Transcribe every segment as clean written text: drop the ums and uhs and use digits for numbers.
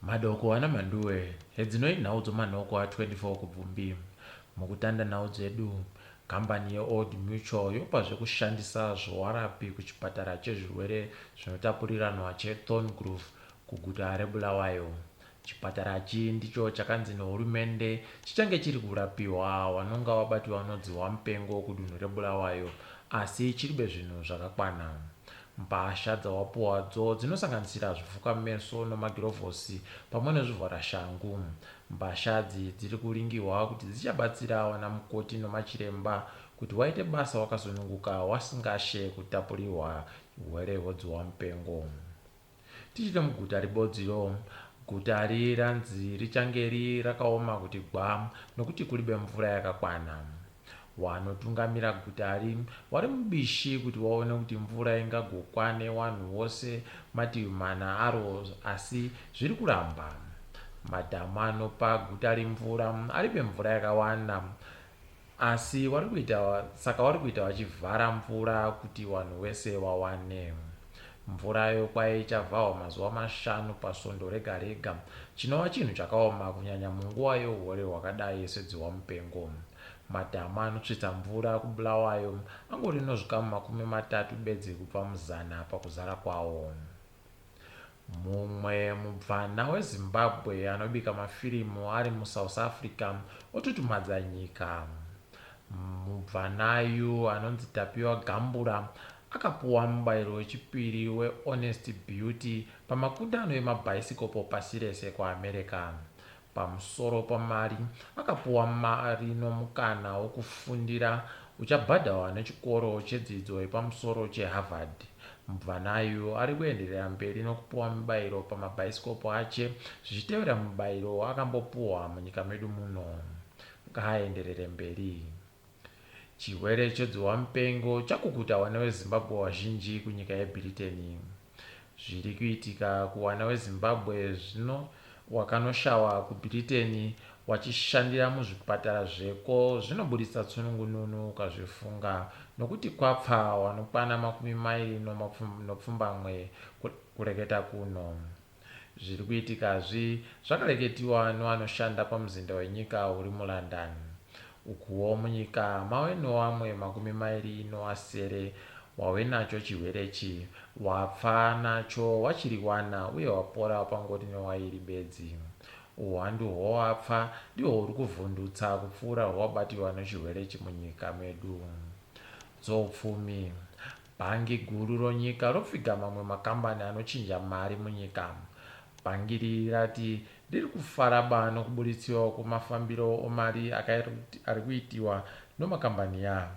Madoko ana Mhanduwe, hedzinoi nhau dzomanhoko a 24 Kubvumbi. Mukutanda nhau dzedu, kambani yeOld Mutual yopa zvekushandisa zvowarapi kuchipatara chezvirwere zvinotapuriranwa cheThorngrove kuguta reBulawayo. Chipatarachi ndicho chakanzi nehurumende chichange chiri kurapiwa wanonga wabatiwa nodzihwamupengo kudunhu reBulawayo asi chiribe zvinhu zvakakwana. Mbasha dzawapuwadzo dzinosanganisira zvifukameso nomagirovhosi pamwe nezvivharashangu. Mbashadzi dziri kuringihwa kuti dzichabatsira wanamukoti nomachiremba kuti waite basa wakasununguka wasingashe kutapurihwa hurwere hwedzihwamupengo. Tichiri muguta ribodziro, guta ri ranzi richange ri rakaoma kuti gwa nokuti kuribe mvura yakakwana. Wanotungamira guta ri wari mubishi kuti waone kuti mvura ingagokwane wanhu wose mativi mana aro asi zviri kuramba. Madhamu anopa guta ri mvura aribe mvura yakawanda Asi wari kuita saka wari kuita wachivhara mvura kuti wanhu wese wawane mvura yokwai ichavhahwa mazuva mashanu pasvondo rega rega chinova chinhu chakaoma kunyanya munguva youhore hwakadai sedzihwamupengo. Madhamu anotsvitsa mvura kuBulawayo angori nozvikamu 30 bedzi kubva muzana pakuzara kwawo. Mumwe mubvana weZimbabwe anobika mafirimu ari muSouth Africa otutumadza nyika. Mubvanayu anonzi Tapiwa Gambura akapuwa mubairo wechipiri weHonest Beauty pamakundano emabhaisikopo pasi rese kuAmerica. Pamusoro pamari, akapuwa mari nomukana wokufundira uchabhadharwa nechikoro chedzidzo yepamusoro cheHarvard. Mubvanayu ari kuenderera mberi nokupuwa mibairo pamabhaisikopo ache zvichitevera mubairo waakambopuwa munyika medu muno. Ngaaenderere mberi. Chirwere chedzihwamupengo chakukuta vana veZimbabwe vazhinji kunyika yeBhiriteni. Zviri kuitika kuwana weZimbabwe zvino wakanoshawa kuBhiriteni wachishandira muzvipatara zveko zvinoburitsa tsunungununu ukazvifunga nokuti kwapfa wanokwana 28 kureketa kuno. Zviri kuitikazvi zvakareketiwa nowanoshanda pamuzinda wenyika uri muLondon. Ukuwo munyika mave nowamwe 26 wave nacho chihwerechi, wapfa nacho wachiri wana uye wapora pangori newairi bedzi. Uwandu hwowapfa ndihwo huri kuvhundutsa kupfuura hwowabatiwa nechihwerechi munyika medu. Dzoupfumi. Bhangi guru ronyika ropfiga mamwe makambani anochinja mari munyika. Bhangi iri rati riri kufaraba nokuburitsiwa kwemafambiro omari ari kuitiwa nomakambani ya.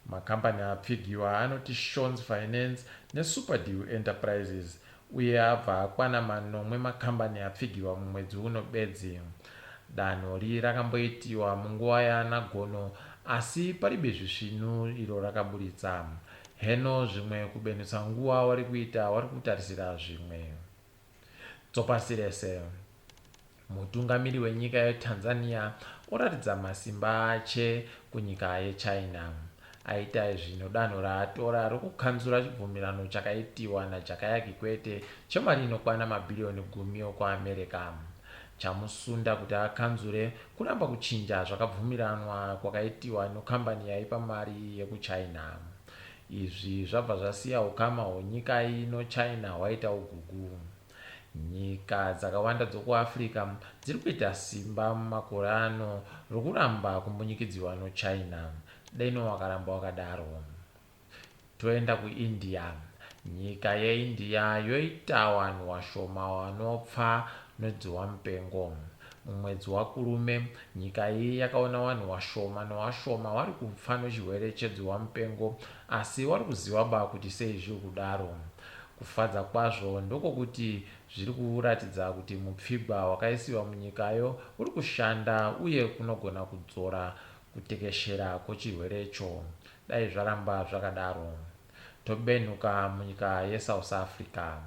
Makambani apfigiwa anoti Shons Finance neSuperdeal Enterprises uye abva akwana manomwe makambani apfigiwa mumwedzi uno bedzi. Danho ri rakamboitiwa munguva yaana Gono asi paribe zvisvinu iro rakaburitsa. Heno zvimwe kubenutsa nguva wari kuita wari kutarisira zvimwe. Dzopasi rese. Mutungamiri wenyika yeTanzania oratidza masimba ache kunyika yeChina. Aita izvi nodanho raatora rokukanzura chibvumirano chakaitiwa naJakaya Kikwete chemari inokwana mabhiriyoni gumi okuAmerica. Chamusunda kuti akanzure kuramba kuchinja zvakabvumiranwa kwakaitiwa nokambani yaipa mari yekuChina. Izvi zvabva zvasiya hukama hwenyika ino China hwaita ugugu. Nyika dzakawanda dzokuAfrica dziri kuita simba mumakore ano rokuramba kumbunyikidziwa noChina. Deno wakaramba wakadaro. Toenda kuIndia. Nyika yeIndia yoita wanhu washoma wanopfa nodzihwamupengo. Mumwedzi waKurume, nyika iyi yakaona wanhu washoma nowashoma wari kupfa nochihwere chedzihwamupengo asi wari kuziwaba kuti sei zviri kudaro. Kufadza kwazvo ndokwokuti zviri kuratidza kuti mupfigwa wakaisiwa munyikayo uri kushanda uye kunogona kudzora kutekeshera kwochirwerecho. Dai zvaramba zvakadaro. Tobenhuka munyika yeSouth Africa.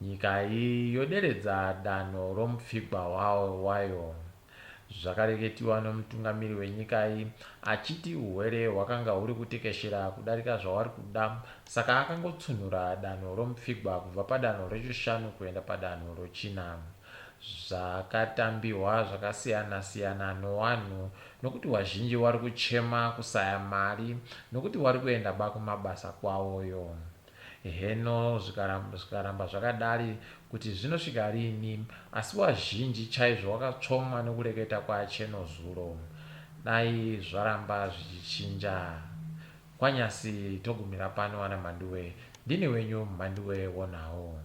Nyika iyi yoderedza danho romupfigwa wayo. Zvakareketiwa nomutungamiri wenyika iyi achiti uhwere hwakanga huri kutekeshera kudarika zvawari kuda saka akangotsunhura danho romupfigwa kubva padanho rechishanu kuenda padanho rochina. Zvakatambiwa zvakasiyana-siyana nowanhu nokuti wazhinji wari kuchema kusaya mari nokuti wari kuenda ba kumabasa kwawoyo. Heno zvikaramba zvakadari kuti zvinosvika rini asi wazhinji chaizvo wakatsvomwa nokureketa kwaAcheno zuro. Dai zvaramba zvichichinja. Kwanyasi togumira pano ana Mhanduwe. Ndini wenyu Mhanduwe wonawo.